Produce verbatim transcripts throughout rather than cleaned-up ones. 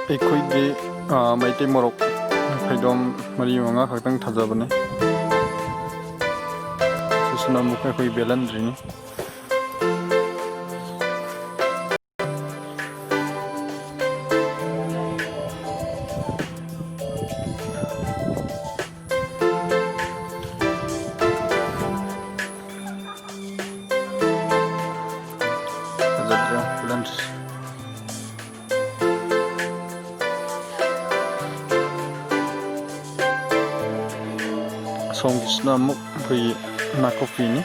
ꯑꯩꯈꯣꯏꯒꯤ, ꯑ, ꯃꯩꯇꯩ ꯃꯣꯔꯣꯛ ꯐꯩꯗꯣꯝ ꯃꯔꯤ ꯃꯉꯥ ꯈꯛꯇꯪ ꯊꯥꯖꯕꯅꯤ꯫ ꯁꯤꯁꯤꯅ ꯑꯃꯨꯛ ꯑꯩꯈꯣꯏ ꯕꯦꯂꯟꯗ꯭ꯔꯤꯅꯤ꯫ ꯐꯖꯗ꯭ꯔꯣ ꯕꯦꯂꯟꯗ꯭ꯔꯤꯁꯦ? ꯑꯁꯣꯝꯒꯤꯁꯤꯅ ꯑꯃꯨꯛ ꯑꯩꯈꯣꯏꯒꯤ ꯅꯥꯀꯨꯞꯄꯤꯅꯤ꯫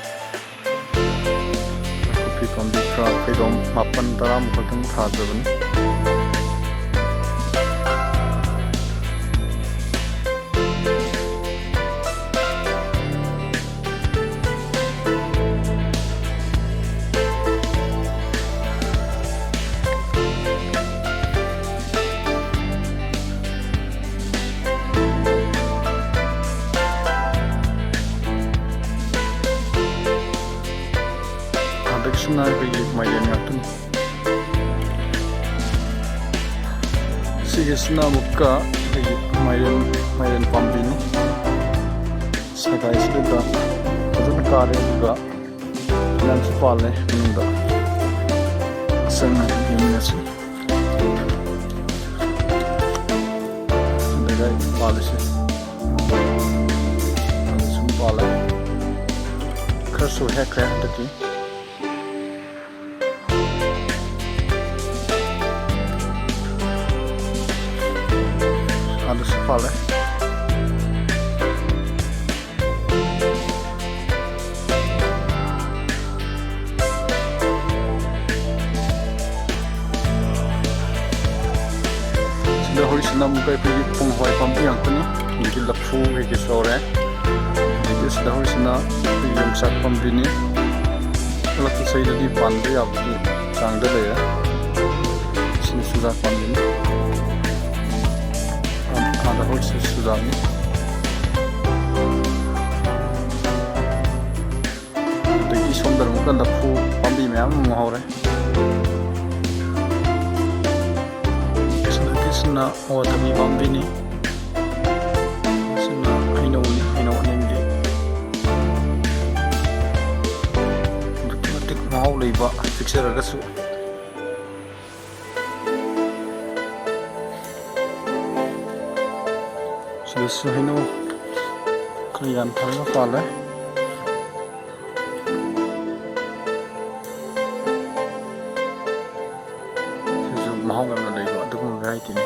ꯅꯥꯀꯨꯞꯄꯤ ꯄꯥꯝꯕꯤ ꯈꯔ ꯐꯩꯗꯣꯝ ꯃꯥꯄꯟ ꯇꯔꯥꯃꯨꯛ ꯈꯛꯇꯪ ꯊꯥꯖꯕꯅꯤ꯫ ꯍꯟꯗꯛꯁꯤꯅ ꯑꯩꯈꯣꯏꯒꯤ ꯃꯥꯏꯔꯦꯟ ꯉꯥꯛꯇꯅꯤ꯫ ꯁꯤꯒꯤꯁꯤꯅ ꯑꯃꯨꯛꯀ ꯑꯩꯈꯣꯏꯒꯤ ꯃꯥꯏꯔꯦꯟ, ꯃꯥꯏꯔꯦꯟ ꯄꯥꯝꯕꯤꯅꯤ꯫ ꯁꯒꯥꯏꯁꯤꯗ ꯐꯖꯅ ꯀꯥꯔꯦ, ꯑꯗꯨꯒ ꯐꯅꯌꯥꯝꯁꯨ ꯄꯥꯜꯂꯦ ꯃꯅꯨꯡꯗ꯫ ꯆꯪꯅ ꯌꯦꯡꯃꯤꯟꯅꯁꯤ꯫ ꯑꯗꯨꯗ ꯄꯥꯜꯂꯤꯁꯦ꯫ ꯑꯗꯨ ꯁꯨꯝ ꯄꯥꯜꯂꯦ꯫ ꯈꯔꯁꯨ ꯍꯦꯛꯈ꯭ꯔꯦ ꯍꯟꯗꯛꯀꯤ꯫ ꯑꯗꯨꯁꯨ ꯄꯥꯜꯂꯦ꯫ ꯁꯤꯗ ꯍꯧꯔꯤꯁꯤꯅ ꯑꯃꯨꯛꯀ ꯑꯩꯈꯣꯏꯒꯤ ꯄꯣꯡ ꯍꯋꯥꯏ ꯄꯥꯝꯕꯤ ꯉꯥꯛꯇꯅꯤ꯫ ꯑꯗꯒꯤ ꯂꯐꯨ ꯀꯩꯀꯩꯁꯨ ꯍꯧꯔꯦ꯫ ꯑꯗꯒꯤ ꯁꯤꯗ ꯍꯧꯔꯤꯁꯤꯅ ꯑꯩꯈꯣꯏꯒꯤ ꯌꯣꯡꯆꯥꯛ ꯄꯥꯝꯕꯤꯅꯤ꯫ ꯈꯨꯠꯂꯛꯇ ꯆꯍꯤꯗꯗꯤ ꯄꯥꯟꯕ ꯌꯥꯕꯒꯤ ꯆꯥꯡꯗ ꯂꯩꯔꯦ꯫ ꯁꯤꯅ ꯆꯨꯖꯥꯛ ꯄꯥꯝꯕꯤꯅꯤ꯫ ꯑꯥꯗ ꯍꯧꯔꯤꯁꯤ ꯆꯨꯖꯥꯛꯅꯤ꯫ ꯑꯗꯒꯤ ꯁꯣꯝꯗ ꯑꯃꯨꯛꯀ ꯂꯐꯨ ꯄꯥꯝꯕꯤ ꯃꯌꯥꯝ ꯑꯃ ꯍꯧꯔꯦ꯫ ꯁꯤꯗꯒꯤ ꯅ ꯑꯋꯥꯊꯕꯤ ꯄꯥꯝꯕꯤꯅꯤ꯫ ꯁꯤꯅ ꯍꯩꯅꯧꯅꯤ, ꯍꯩꯅꯧ ꯑꯅꯦꯝꯕꯤ꯫ ꯑꯗꯨꯛꯀꯤ ꯃꯇꯤꯛ ꯃꯍꯥꯎ ꯂꯩꯕ, ꯄꯤꯛꯆꯔꯒꯁꯨ꯫ ꯁꯤꯗꯁꯨ ꯍꯩꯅꯧ ꯈꯔ ꯌꯥꯟꯊꯔꯒ ꯄꯥꯜꯂꯦ꯫ ꯁꯤꯁꯨ ꯃꯍꯥꯎ ꯌꯥꯝꯅ ꯂꯩꯕ ꯑꯗꯨꯒꯨꯝꯕ ꯚꯦꯔꯥꯏꯇꯤꯅꯤ꯫